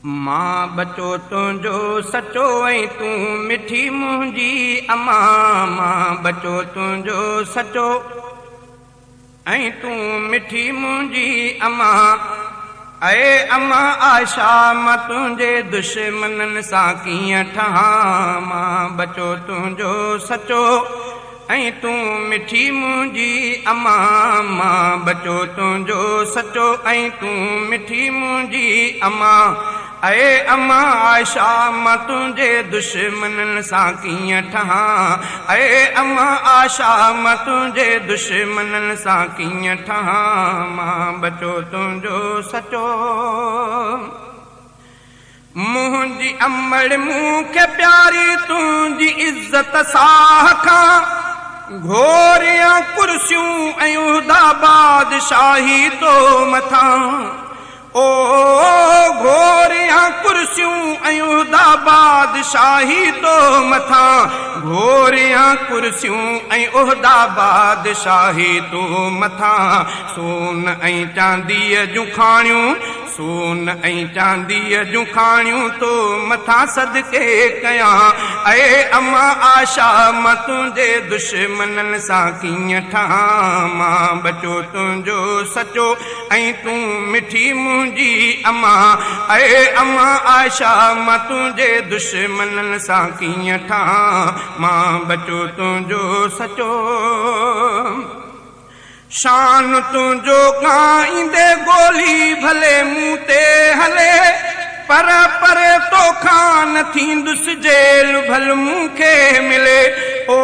مان ٻچو تنهنجو سچو ۽ تون مٺي منهنجي امان. مان ٻچو تنهنجو سچو ۽ تون مٺي منهنجي امان. اي امان عائشه مان تنهنجي دشمنن سان ڪيئن ٺهان. مان ٻچو تنهنجو سچو ۽ تون مٺي منهنجي امان. مان ٻچو تنهنجو سچو ۽ تون مٺي منهنجي امان. اي امان عائشه مان تنهنجي دشمنن سان ڪيئن ٺهان. اي امان عائشه مان تنهنجي دشمنن سان ڪيئن ٺهان. مان ٻچو تنهنجو سچو. منهنجي امڙ مون کي پياري تنهنجي عزت ساهه کان. گهوريان ڪرسيون ۽ عهدا بادشاهي تو مٿان. او گهوريان ڪرسيون ۽ عهدا بادشاهي تو مٿان. گهوريان ڪرسيون ۽ عهدا بادشاهي تو مٿان. سون ۽ چانديءَ جون کاڻيون، سون ۽ چانديءَ جون کاڻيون تو مٿان صدقي ڪيان. اي امان عائشه مان تنهنجي دشمنن سان ڪيئن ٺهان. مان ٻچو تنهنجو سچو ۽ تون مٺي منهنجي امان. اي امان عائشه مان تنهنجي دشمنن سان ڪيئن ٺهان. مان ٻچو تنهنجو سچو. شان تنهنجو ڳائيندي گولي ڀلي مون تي هلي. پر پري توکان نه ٿيندس جيل ڀل مون کي ملي. او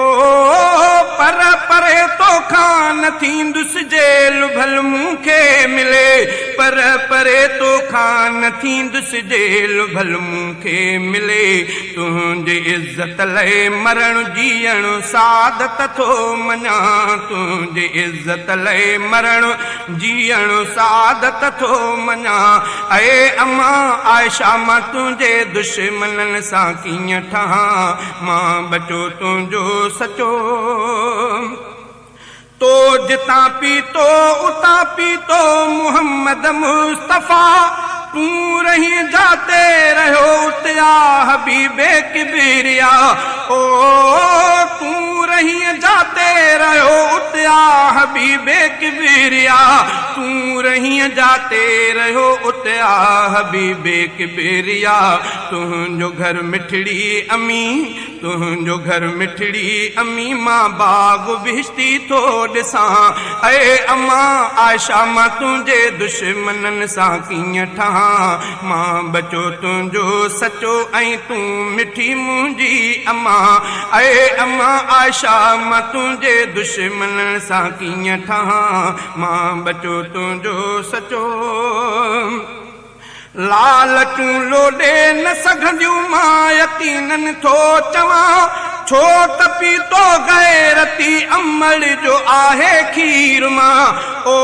پر پري توکان نه ٿيندس جيل ڀل مون کي ملي. پر پري توکان نه ٿيندس جيل ڀل مون کي ملي. تنهنجي عزت لئي مرڻ جيئڻ سعادت ٿو مڃان. تنهنجي عزت لئي مرڻ جيئڻ سعادت ٿو مڃان. اي امان عائشه مان تنهنجي دشمنن سان ڪيئن ٺهان. مان ٻچو تنهنجو سچو. تو جتان پيتو اتان پيتو محمد مصطفيٰ. تون رهي جاتي رهيو اتي آ حبيب ڪبريا. او تون رهي جاتي رهيو اتي آ حبيب ڪبريا. تون رهي جاتي رهيو اتي آ حبيب ڪبريا. تنهنجو گهر مٺڙي امي، تنهنجو گهر مٺڙي امي مان باغ بهشتي ٿو ڏسان. اي امان عائشه مان تنهنجي دشمنن سان ڪيئن ٺهان. مان ٻچو تنهنجو سچو ۽ تون مٺي منهنجي امان. اي امان عائشه مان تنهنجي دشمنن سان ڪيئن ٺهان. مان ٻچو تنهنجو سچو. لالچون لوڏي نه سگهنديون مان يقينن ٿو چوان. ڇو ته پيتو غيرتي امڙ جو آهي کير مان. او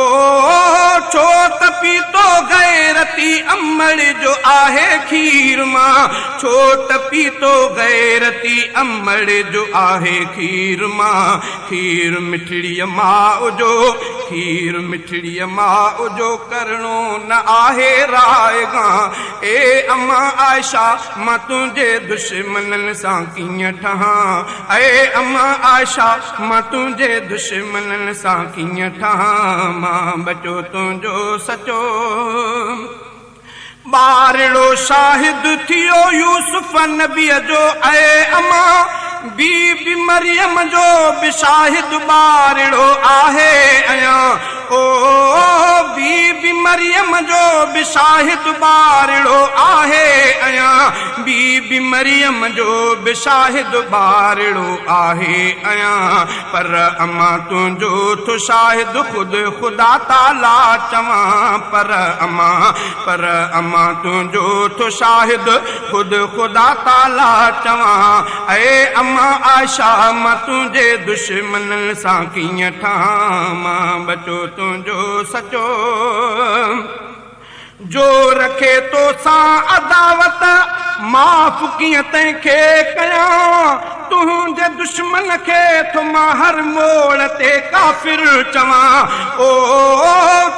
ڇو ته پيتو غيرتي امڙ جو آهي کير مان. ڇو ته پيتو غيرتي امڙ جو آهي کير مان. کير مٺڙيءَ ماءُ جو، کير مٺڙيءَ ماءُ جو ڪرڻو نه آهي رائگان. اي امان عائشه مان تنهنجي دشمنن سان ڪيئن ٺهان. اي امان عائشه مان تنهنجي دشمنن سان ڪيئن ٺهان. مان ٻچو تنهنجو سچو. ٻارڙو شاهد ٿيو يوسف نبيءَ جو. اي امان بيبي مريم جو به شاهد ٻارڙو آهي اڃا. او بيبي مريم جو به شاهد ٻارڙو آهي اڃا. بيبي مريم جو به شاهد ٻارڙو آهي اڃا. پر امان تنهنجو ٿو شاهد خود خدا تالا چوان. پر امان، پر امان تنهنجو ٿو شاهد خود خدا تالا چوان. اي امان عائشه مان تنهنجي دشمنن سان ڪيئن ٺهان. مان ٻچو تنهنجو سچو. جو رکي تو سان عداوت معاف ڪيئن تنهن کي ڪيان. تنهنجي دشمن کي ٿو مان هر موڙ تي ڪافر چوان او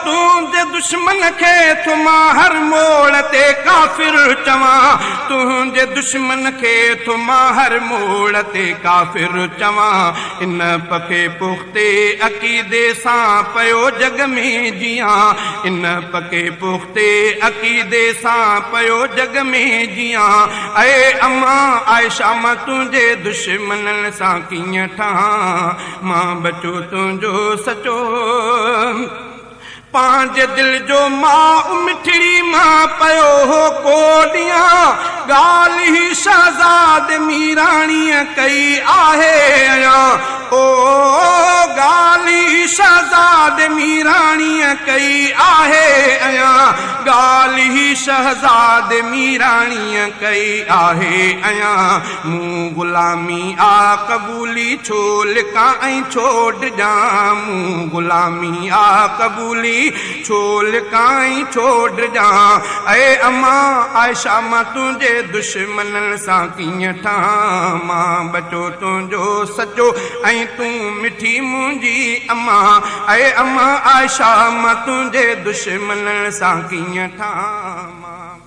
تنهنجي دشمن کي ٿو مان هر موڙ تي ڪافر چوان تنهنجي دشمن کي ٿو مان هر موڙ تي ڪافر چوان ان پکي پختي عقيدي سان پيو جڳ ۾ جيان ان پڪي پختي عقيدي سان پيو جڳ ۾ جيان اي امان عائشه مان تنهنجي دشمنن سان ڪيئن ٺهان مان ٻچو تنهنجو سچو پنهنجي دل جو ماء مٺڙي مان پيو هو ڪو ڏيان ڳالهه هي شهزاد ميراڻيء ڪئي آهي ايان او ڳالهه هي شهزاد ميراڻيء ڪئي آهي ايان ڳالهه هي شهزاد ميراڻيء ڪئي آهي ايان مون غلامي آ قبولي ڇو لڪان ۽ ڇو ڊڄان مون غلامي آ قبولي ڇو لڪان ۽ ڇو ڊڄان اي امان عائشه مان تنهنجي دشمنن سان ڪيئن ٺهان مان ٻچو تنهنجو سچو ۽ تون مٺي منهنجي امان اي امان عائشه مان تنهنجي دشمنن سان ڪيئن ٺهان مان.